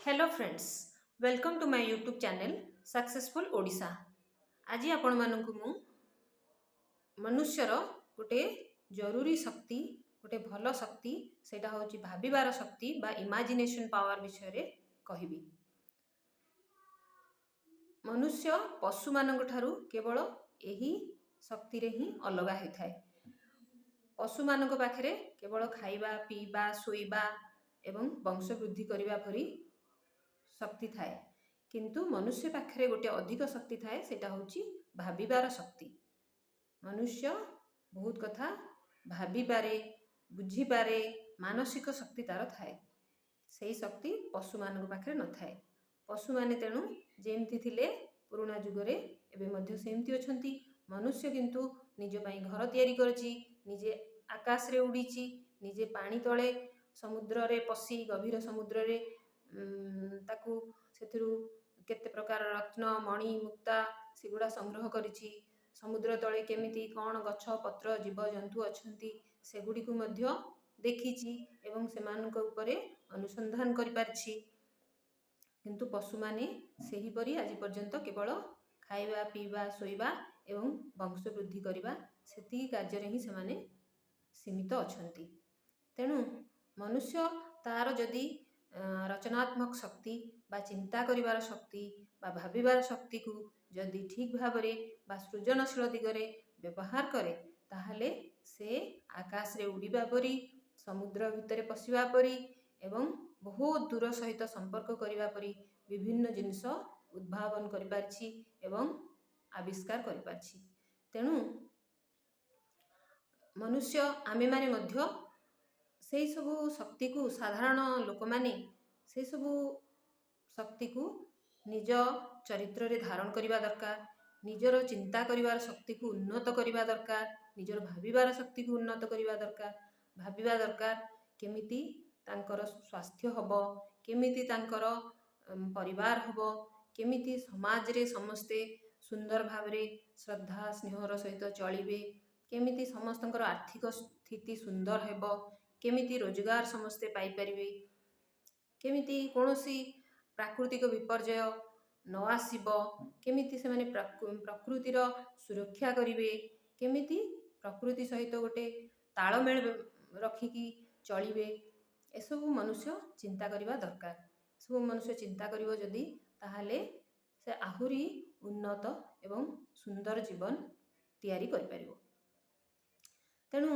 Hello friends, welcome to my YouTube channel Successful Odisha. ଆଜି ଆପଣମାନଙ୍କୁ ମୁଁ ମନୁଷ୍ୟର ଗୋଟେ ଜରୁରୀ ଶକ୍ତି, ଗୋଟେ ଭଲ ଶକ୍ତି, ସେଇଟା ହେଉଛି ଭାବିବାର ଶକ୍ତି ବା ଇମାଜିନେସନ୍ ପାୱାର ବିଷୟରେ କହିବି। ମନୁଷ୍ୟ ପଶୁମାନଙ୍କ ଠାରୁ କେବଳ ଏହି ଶକ୍ତିରେ ହିଁ ଅଲଗା ହୋଇଥାଏ। ପଶୁମାନଙ୍କ ପାଖରେ କେବଳ ଖାଇବା, ପିଇବା, ଶୋଇବା ଏବଂ ବଂଶ ବୃଦ୍ଧି କରିବା ଭଳି ଶକ୍ତି ଥାଏ, କିନ୍ତୁ ମନୁଷ୍ୟ ପାଖରେ ଗୋଟେ ଅଧିକ ଶକ୍ତି ଥାଏ। ସେଇଟା ହେଉଛି ଭାବିବାର ଶକ୍ତି। ମନୁଷ୍ୟ ବହୁତ କଥା ଭାବିପାରେ, ବୁଝିପାରେ, ମାନସିକ ଶକ୍ତି ତାର ଥାଏ। ସେଇ ଶକ୍ତି ପଶୁମାନଙ୍କ ପାଖରେ ନଥାଏ। ପଶୁମାନେ ତେଣୁ ଯେମିତି ଥିଲେ ପୁରୁଣା ଯୁଗରେ, ଏବେ ମଧ୍ୟ ସେମିତି ଅଛନ୍ତି। ମନୁଷ୍ୟ କିନ୍ତୁ ନିଜ ପାଇଁ ଘର ତିଆରି କରିଛି, ନିଜେ ଆକାଶରେ ଉଡ଼ିଛି, ନିଜେ ପାଣି ତଳେ ସମୁଦ୍ରରେ ପଶି, ଗଭୀର ସମୁଦ୍ରରେ ତାକୁ ସେଥିରୁ କେତେ ପ୍ରକାର ରତ୍ନ, ମଣି, ମୁକ୍ତା ସେଗୁଡ଼ା ସଂଗ୍ରହ କରିଛି। ସମୁଦ୍ର ତଳେ କେମିତି କ'ଣ ଗଛ ପତ୍ର, ଜୀବଜନ୍ତୁ ଅଛନ୍ତି, ସେଗୁଡ଼ିକୁ ମଧ୍ୟ ଦେଖିଛି ଏବଂ ସେମାନଙ୍କ ଉପରେ ଅନୁସନ୍ଧାନ କରିପାରିଛି। କିନ୍ତୁ ପଶୁମାନେ ସେହିପରି ଆଜି ପର୍ଯ୍ୟନ୍ତ କେବଳ ଖାଇବା, ପିଇବା, ଶୋଇବା ଏବଂ ବଂଶ ବୃଦ୍ଧି କରିବା, ସେତିକି କାର୍ଯ୍ୟରେ ହିଁ ସେମାନେ ସୀମିତ ଅଛନ୍ତି। ତେଣୁ ମନୁଷ୍ୟ ତାର ଯଦି ରଚନାତ୍ମକ ଶକ୍ତି ବା ଚିନ୍ତା କରିବାର ଶକ୍ତି ବା ଭାବିବାର ଶକ୍ତିକୁ ଯଦି ଠିକ୍ ଭାବରେ ବା ସୃଜନଶୀଳ ଦିଗରେ ବ୍ୟବହାର କରେ, ତାହେଲେ ସେ ଆକାଶରେ ଉଡ଼ିବା ପରି, ସମୁଦ୍ର ଭିତରେ ପଶିବା ପରି ଏବଂ ବହୁତ ଦୂର ସହିତ ସମ୍ପର୍କ କରିବା ପରି ବିଭିନ୍ନ ଜିନିଷ ଉଦ୍ଭାବନ କରିପାରିଛି ଏବଂ ଆବିଷ୍କାର କରିପାରିଛି। ତେଣୁ ମନୁଷ୍ୟ, ଆମେମାନେ ମଧ୍ୟ ସେଇ ସବୁ ଶକ୍ତିକୁ, ସାଧାରଣ ଲୋକମାନେ ସେସବୁ ଶକ୍ତିକୁ ନିଜ ଚରିତ୍ରରେ ଧାରଣ କରିବା ଦରକାର। ନିଜର ଚିନ୍ତା କରିବାର ଶକ୍ତିକୁ ଉନ୍ନତ କରିବା ଦରକାର। ନିଜର ଭାବିବାର ଶକ୍ତିକୁ ଉନ୍ନତ କରିବା ଦରକାର। ଭାବିବା ଦରକାର କେମିତି ତାଙ୍କର ସ୍ୱାସ୍ଥ୍ୟ ହେବ, କେମିତି ତାଙ୍କର ପରିବାର ହେବ, କେମିତି ସମାଜରେ ସମସ୍ତେ ସୁନ୍ଦର ଭାବରେ ଶ୍ରଦ୍ଧା ସ୍ନେହର ସହିତ ଚଳିବେ, କେମିତି ସମସ୍ତଙ୍କର ଆର୍ଥିକ ସ୍ଥିତି ସୁନ୍ଦର ହେବ, କେମିତି ରୋଜଗାର ସମସ୍ତେ ପାଇପାରିବେ, କେମିତି କୌଣସି ପ୍ରାକୃତିକ ବିପର୍ଯ୍ୟୟ ନ ଆସିବ, କେମିତି ସେମାନେ ପ୍ରକୃତିର ସୁରକ୍ଷା କରିବେ, କେମିତି ପ୍ରକୃତି ସହିତ ଗୋଟେ ତାଳମେଳ ରଖିକି ଚଳିବେ, ଏସବୁ ମନୁଷ୍ୟ ଚିନ୍ତା କରିବା ଦରକାର। ଏସବୁ ମନୁଷ୍ୟ ଚିନ୍ତା କରିବ ଯଦି, ତାହେଲେ ସେ ଆହୁରି ଉନ୍ନତ ଏବଂ ସୁନ୍ଦର ଜୀବନ ତିଆରି କରିପାରିବ। ତେଣୁ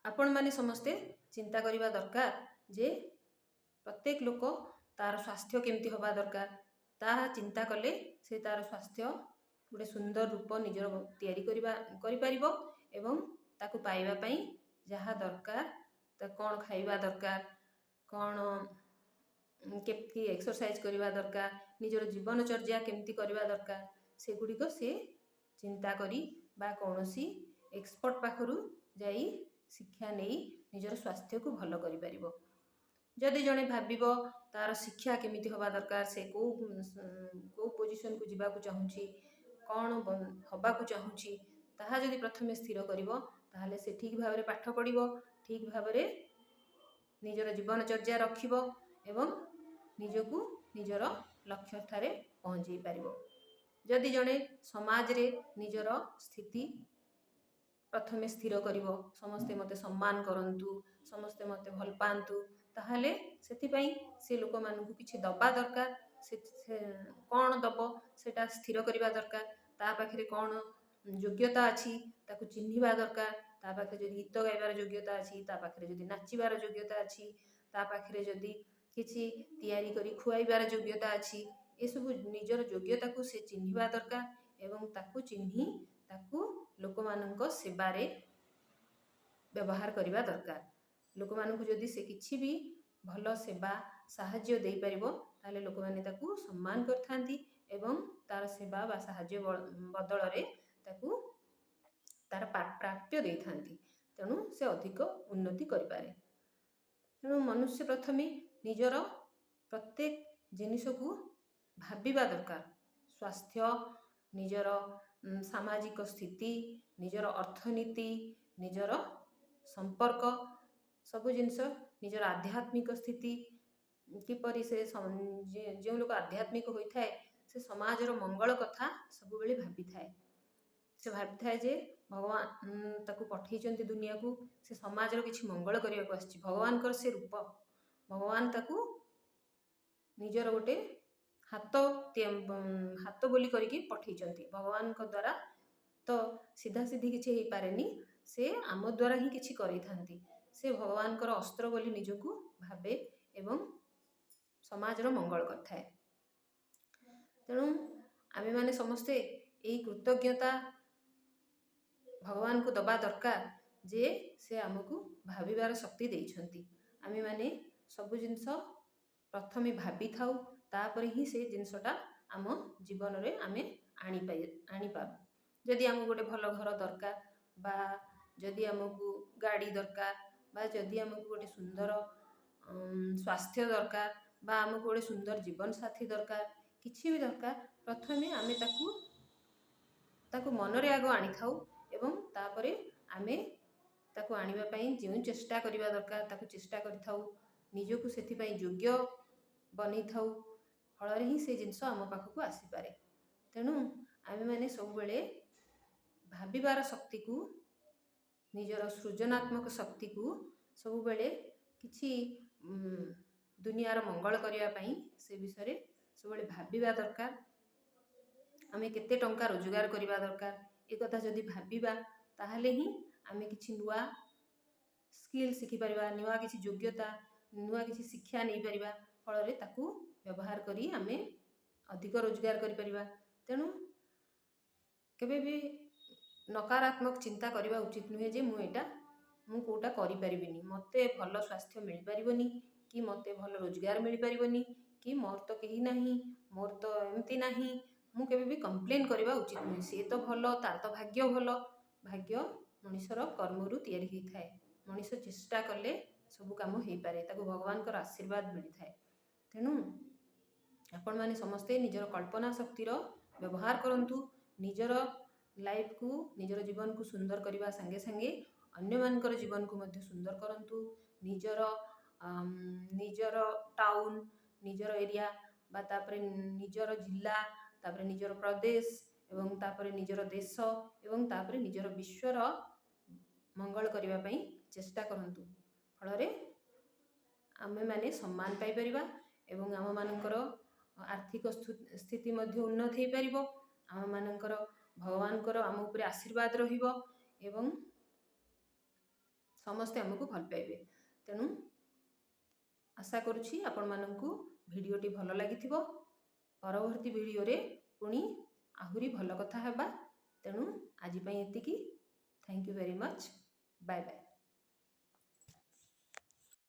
ଆପଣମାନେ ସମସ୍ତେ ଚିନ୍ତା କରିବା ଦରକାର ଯେ ପ୍ରତ୍ୟେକ ଲୋକ ତାର ସ୍ୱାସ୍ଥ୍ୟ କେମିତି ହେବା ଦରକାର, ତାହା ଚିନ୍ତା କଲେ ସେ ତାର ସ୍ୱାସ୍ଥ୍ୟ ଗୋଟେ ସୁନ୍ଦର ରୂପ ନିଜର ତିଆରି କରିପାରିବ ଏବଂ ତାକୁ ପାଇବା ପାଇଁ ଯାହା ଦରକାର, ତା କ'ଣ ଖାଇବା ଦରକାର, କ'ଣ କେମିତି ଏକ୍ସରସାଇଜ କରିବା ଦରକାର, ନିଜର ଜୀବନଚର୍ଯ୍ୟା କେମିତି କରିବା ଦରକାର, ସେଗୁଡ଼ିକ ସେ ଚିନ୍ତା କରି ବା କୌଣସି ଏକ୍ସପର୍ଟ ପାଖରୁ ଯାଇ ଶିକ୍ଷା ନେଇ ନିଜର ସ୍ୱାସ୍ଥ୍ୟକୁ ଭଲ କରିପାରିବ। ଯଦି ଜଣେ ଭାବିବ ତାର ଶିକ୍ଷା କେମିତି ହେବା ଦରକାର, ସେ କେଉଁ କେଉଁ ପୋଜିସନକୁ ଯିବାକୁ ଚାହୁଁଛି, କ'ଣ ହେବାକୁ ଚାହୁଁଛି, ତାହା ଯଦି ପ୍ରଥମେ ସ୍ଥିର କରିବ, ତାହେଲେ ସେ ଠିକ୍ ଭାବରେ ପାଠ ପଢ଼ିବ, ଠିକ୍ ଭାବରେ ନିଜର ଜୀବନଚର୍ଯ୍ୟା ରଖିବ ଏବଂ ନିଜକୁ ନିଜର ଲକ୍ଷ୍ୟଠାରେ ପହଞ୍ଚେଇ ପାରିବ। ଯଦି ଜଣେ ସମାଜରେ ନିଜର ସ୍ଥିତି ପ୍ରଥମେ ସ୍ଥିର କରିବ, ସମସ୍ତେ ମୋତେ ସମ୍ମାନ କରନ୍ତୁ, ସମସ୍ତେ ମୋତେ ଭଲ ପାଆନ୍ତୁ, ତାହେଲେ ସେଥିପାଇଁ ସେ ଲୋକମାନଙ୍କୁ କିଛି ଦେବା ଦରକାର। ସେ କ'ଣ ଦେବ, ସେଇଟା ସ୍ଥିର କରିବା ଦରକାର। ତା ପାଖରେ କ'ଣ ଯୋଗ୍ୟତା ଅଛି, ତାକୁ ଚିହ୍ନିବା ଦରକାର। ତା ପାଖରେ ଯଦି ଗୀତ ଗାଇବାର ଯୋଗ୍ୟତା ଅଛି, ତା ପାଖରେ ଯଦି ନାଚିବାର ଯୋଗ୍ୟତା ଅଛି, ତା ପାଖରେ ଯଦି କିଛି ତିଆରି କରି ଖୁଆଇବାର ଯୋଗ୍ୟତା ଅଛି, ଏସବୁ ନିଜର ଯୋଗ୍ୟତାକୁ ସେ ଚିହ୍ନିବା ଦରକାର ଏବଂ ତାକୁ ଚିହ୍ନି ତାକୁ ଲୋକମାନଙ୍କ ସେବାରେ ବ୍ୟବହାର କରିବା ଦରକାର। ଲୋକମାନଙ୍କୁ ଯଦି ସେ କିଛି ବି ଭଲ ସେବା, ସାହାଯ୍ୟ ଦେଇପାରିବ, ତାହେଲେ ଲୋକମାନେ ତାକୁ ସମ୍ମାନ କରିଥାନ୍ତି ଏବଂ ତାର ସେବା ବା ସାହାଯ୍ୟ ବଦଳରେ ତାକୁ ତାର ପ୍ରାପ୍ୟ ଦେଇଥାନ୍ତି। ତେଣୁ ସେ ଅଧିକ ଉନ୍ନତି କରିପାରେ। ତେଣୁ ମନୁଷ୍ୟ ପ୍ରଥମେ ନିଜର ପ୍ରତ୍ୟେକ ଜିନିଷକୁ ଭାବିବା ଦରକାର। ସ୍ୱାସ୍ଥ୍ୟ, ନିଜର ସାମାଜିକ ସ୍ଥିତି, ନିଜର ଅର୍ଥନୀତି, ନିଜର ସମ୍ପର୍କ, ସବୁ ଜିନିଷ, ନିଜର ଆଧ୍ୟାତ୍ମିକ ସ୍ଥିତି, କିପରି ସେ ଯେଉଁ ଲୋକ ଆଧ୍ୟାତ୍ମିକ ହୋଇଥାଏ, ସେ ସମାଜର ମଙ୍ଗଳ କଥା ସବୁବେଳେ ଭାବିଥାଏ। ସେ ଭାବିଥାଏ ଯେ ଭଗବାନ ତାକୁ ପଠେଇଛନ୍ତି ଦୁନିଆକୁ, ସେ ସମାଜର କିଛି ମଙ୍ଗଳ କରିବାକୁ ଆସିଛି। ଭଗବାନଙ୍କର ସେ ରୂପ, ଭଗବାନ ତାକୁ ନିଜର ଗୋଟେ ହାତ ହାତ ବୋଲି କରିକି ପଠେଇଛନ୍ତି। ଭଗବାନଙ୍କ ଦ୍ୱାରା ତ ସିଧା ସିଧି କିଛି ହେଇପାରେନି, ସେ ଆମ ଦ୍ୱାରା ହିଁ କିଛି କରେଇଥାନ୍ତି। ସେ ଭଗବାନଙ୍କର ଅସ୍ତ୍ର ବୋଲି ନିଜକୁ ଭାବେ ଏବଂ ସମାଜର ମଙ୍ଗଳ କରିଥାଏ। ତେଣୁ ଆମେମାନେ ସମସ୍ତେ ଏଇ କୃତଜ୍ଞତା ଭଗବାନଙ୍କୁ ଦେବା ଦରକାର ଯେ ସେ ଆମକୁ ଭାବିବାର ଶକ୍ତି ଦେଇଛନ୍ତି। ଆମେମାନେ ସବୁ ଜିନିଷ ପ୍ରଥମେ ଭାବିଥାଉ, ତାପରେ ହିଁ ସେ ଜିନିଷଟା ଆମ ଜୀବନରେ ଆମେ ଆଣିପାରୁ। ଯଦି ଆମକୁ ଗୋଟେ ଭଲ ଘର ଦରକାର, ବା ଯଦି ଆମକୁ ଗାଡ଼ି ଦରକାର, ବା ଯଦି ଆମକୁ ଗୋଟେ ସୁନ୍ଦର ସ୍ୱାସ୍ଥ୍ୟ ଦରକାର, ବା ଆମକୁ ଗୋଟେ ସୁନ୍ଦର ଜୀବନସାଥୀ ଦରକାର, କିଛି ବି ଦରକାର, ପ୍ରଥମେ ଆମେ ତାକୁ ତାକୁ ମନରେ ଆଗ ଆଣିଥାଉ ଏବଂ ତାପରେ ଆମେ ତାକୁ ଆଣିବା ପାଇଁ ଯେଉଁ ଚେଷ୍ଟା କରିବା ଦରକାର, ତାକୁ ଚେଷ୍ଟା କରିଥାଉ, ନିଜକୁ ସେଥିପାଇଁ ଯୋଗ୍ୟ ବନେଇଥାଉ। ଫଳରେ ହିଁ ସେ ଜିନିଷ ଆମ ପାଖକୁ ଆସିପାରେ। ତେଣୁ ଆମେମାନେ ସବୁବେଳେ ଭାବିବାର ଶକ୍ତିକୁ, ନିଜର ସୃଜନାତ୍ମକ ଶକ୍ତିକୁ ସବୁବେଳେ କିଛି ଦୁନିଆର ମଙ୍ଗଳ କରିବା ପାଇଁ ସେ ବିଷୟରେ ସବୁବେଳେ ଭାବିବା ଦରକାର। ଆମେ କେତେ ଟଙ୍କା ରୋଜଗାର କରିବା ଦରକାର, ଏ କଥା ଯଦି ଭାବିବା, ତାହେଲେ ହିଁ ଆମେ କିଛି ନୂଆ ସ୍କିଲ୍ ଶିଖିପାରିବା, ନୂଆ କିଛି ଯୋଗ୍ୟତା, ନୂଆ କିଛି ଶିକ୍ଷା ନେଇପାରିବା। ଫଳରେ ତାକୁ ବ୍ୟବହାର କରି ଆମେ ଅଧିକ ରୋଜଗାର କରିପାରିବା। ତେଣୁ କେବେ ବି ନକାରାତ୍ମକ ଚିନ୍ତା କରିବା ଉଚିତ ନୁହେଁ ଯେ ମୁଁ କେଉଁଟା କରିପାରିବିନି, ମୋତେ ଭଲ ସ୍ୱାସ୍ଥ୍ୟ ମିଳିପାରିବନି, କି ମୋତେ ଭଲ ରୋଜଗାର ମିଳିପାରିବନି, କି ମୋର ତ କେହି ନାହିଁ, ମୋର ତ ଏମିତି ନାହିଁ। ମୁଁ କେବେ ବି କମ୍ପ୍ଲେନ୍ କରିବା ଉଚିତ ନୁହେଁ। ସିଏ ତ ଭଲ, ତାର ତ ଭାଗ୍ୟ ଭଲ। ଭାଗ୍ୟ ମଣିଷର କର୍ମରୁ ତିଆରି ହେଇଥାଏ। ମଣିଷ ଚେଷ୍ଟା କଲେ ସବୁ କାମ ହେଇପାରେ, ତାକୁ ଭଗବାନଙ୍କର ଆଶୀର୍ବାଦ ମିଳିଥାଏ। ତେଣୁ ଆପଣମାନେ ସମସ୍ତେ ନିଜର କଳ୍ପନା ଶକ୍ତିର ବ୍ୟବହାର କରନ୍ତୁ। ନିଜର ଲାଇଫକୁ, ନିଜର ଜୀବନକୁ ସୁନ୍ଦର କରିବା ସାଙ୍ଗେ ସାଙ୍ଗେ ଅନ୍ୟମାନଙ୍କର ଜୀବନକୁ ମଧ୍ୟ ସୁନ୍ଦର କରନ୍ତୁ। ନିଜର ଟାଉନ୍, ନିଜର ଏରିଆ, ବା ତାପରେ ନିଜର ଜିଲ୍ଲା, ତାପରେ ନିଜର ପ୍ରଦେଶ ଏବଂ ତାପରେ ନିଜର ଦେଶ ଏବଂ ତାପରେ ନିଜର ବିଶ୍ୱର ମଙ୍ଗଳ କରିବା ପାଇଁ ଚେଷ୍ଟା କରନ୍ତୁ। ଫଳରେ ଆମେମାନେ ସମ୍ମାନ ପାଇପାରିବା ଏବଂ ଆମମାନଙ୍କର ଆର୍ଥିକ ସ୍ଥିତି ମଧ୍ୟ ଉନ୍ନତ ହେଇପାରିବ। ଆମମାନଙ୍କର ଭଗବାନଙ୍କର ଆମ ଉପରେ ଆଶୀର୍ବାଦ ରହିବ ଏବଂ ସମସ୍ତେ ଆମକୁ ଭଲ ପାଇବେ। ତେଣୁ ଆଶା କରୁଛି ଆପଣମାନଙ୍କୁ ଭିଡ଼ିଓଟି ଭଲ ଲାଗିଥିବ। ପରବର୍ତ୍ତୀ ଭିଡ଼ିଓରେ ପୁଣି ଆହୁରି ଭଲ କଥା ହେବା। ତେଣୁ ଆଜି ପାଇଁ ଏତିକି। Thank you very much, bye bye.